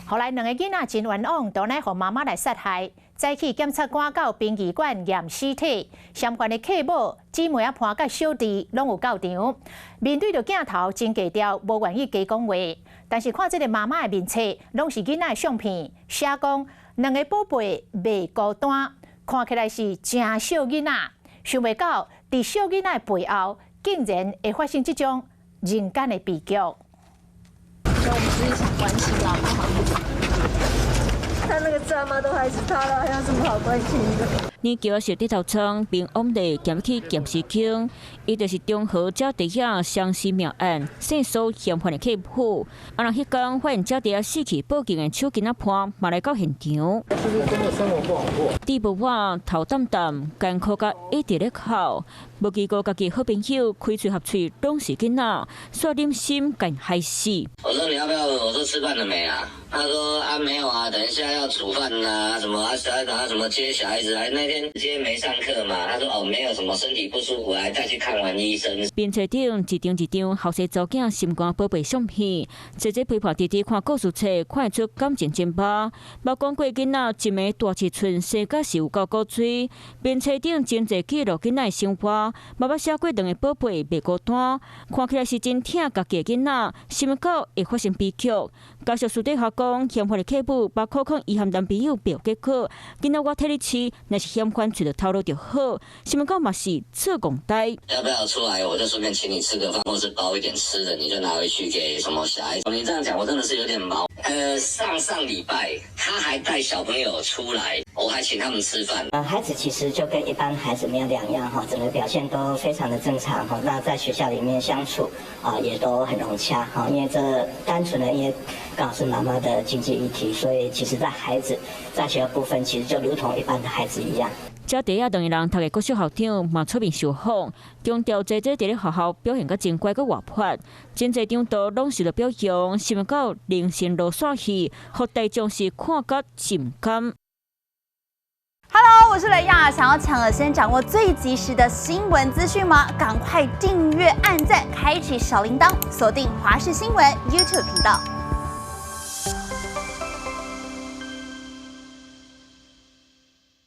後來兩個囡仔真冤枉，都乃予媽媽來殺害。早起檢察官到殯儀館驗屍體，相關的契母、姊妹仔伴佮小弟攏有到場。面對著鏡頭真低調，無願意加講話。但是看這个媽媽的面冊，攏是囡仔的相片，寫講兩个寶貝袂孤單，看起來是誠惜囡仔。想袂到佇惜囡仔的背後，竟然會發生這種人間的悲劇。所以我們只是想關心啦。他那個賬媽都還是他了，還有什麼好關心的？年橋是地頭倉平安地檢去驗屍間，伊就是中和茭竹仔雙屍命案線索嫌犯的契母。啊，若彼工發現茭竹仔死去報警的手巾仔伴嘛來到現場。就是真的生活不好過。豬無碗頭澹澹，艱苦甲一直咧哭，無記過家己好朋友開喙合喙攏是囡仔，煞忍心共害死。我說你要不要？我說吃飯了沒啊？他說啊沒有啊，等一下要煮飯啊，什麼啊，啊什麼接小孩子啊，那天今天沒上課嘛。他說哦沒有什麼身體不舒服，還帶去看完醫生。面冊頂一張一張後生查某囝心肝寶貝相片，濟濟陪伴弟弟看故事冊，看會出感情真歹。無講過囡仔一暝大尺寸生甲是有夠古錐。面冊頂真濟記錄囡仔的生活，媽媽寫過兩个寶貝袂孤單，看起來是真疼家己的囡仔，想袂到會發生悲劇。家屬私底下講，嫌犯的契母把苦勸伊和男朋友別有結果，囡仔我替你飼，若是嫌犯揣著頭路就好，想袂到嘛是做戇呆。要不要出來？我就順便請你吃個飯，或是包一點吃的，你就拿回去給什麼小孩。你這樣講，我真的是有點毛。上上禮拜他還帶小朋友出來，我還請他們吃飯。孩子其實就跟一般孩子沒有兩樣哈，整個表現都非常的正常哈。那在學校裡面相處啊，也都很融洽哈。因為這單純的因為剛好是媽媽的經濟議題，所以其實，在孩子在學校部分，其實就如同一般的孩子一樣。茭竹仔兩個人讀的國小校長嘛出面受訪，強調濟濟佇咧學校表現閣真乖閣活潑，真濟張圖攏受到表揚，想袂到人生路煞去，予大眾是看甲真毋甘。 Hello，我是雷亞，想要搶先掌握最及時的新聞資訊嗎？趕快訂閱、按讚、開啟小鈴鐺，鎖定華視新聞 YouTube 頻道。